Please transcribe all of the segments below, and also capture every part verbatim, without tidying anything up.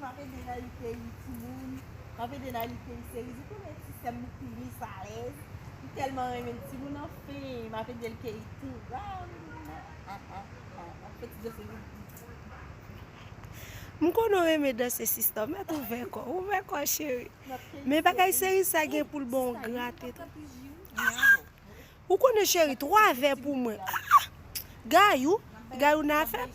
M ap ede Nayli keyi timoun. M ap ede Nayli keyi seriz. Ou konnen ti sè m li plis alèz. M tèlman renmen l timoun anfen. M ap ede l keyi tou. Ah, ah, ah, ah, ah. Fè ti danse nou. M konnen w renmen danse, sista. Mèt ouvè kò. Ouvè kò, cheri. Men bagay seriz sa gen pou l bon grate tou. Ou konnen, cheri, twa vè pou mwen. Ah! Gayou, Gayou n a fè.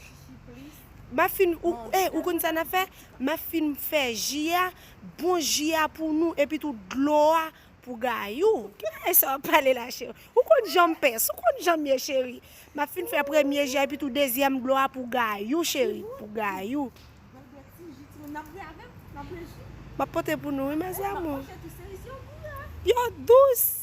M ap fin, ou, eh, ou konn sa n ap fè? M ap fin fè ji a, bon ji a pou nou, epi tou dlo a pou Gayou. Ki bagay sa w ap pale la, cheri? Ou konn jan m pès, ou konn jan m ye, cheri. M ap fin fè premye ji a, epi tou dezyèm dlo a pou Gayou, cheri. Pou Gayou. M ap pote pou nou, wi, mes amours. Yo dous.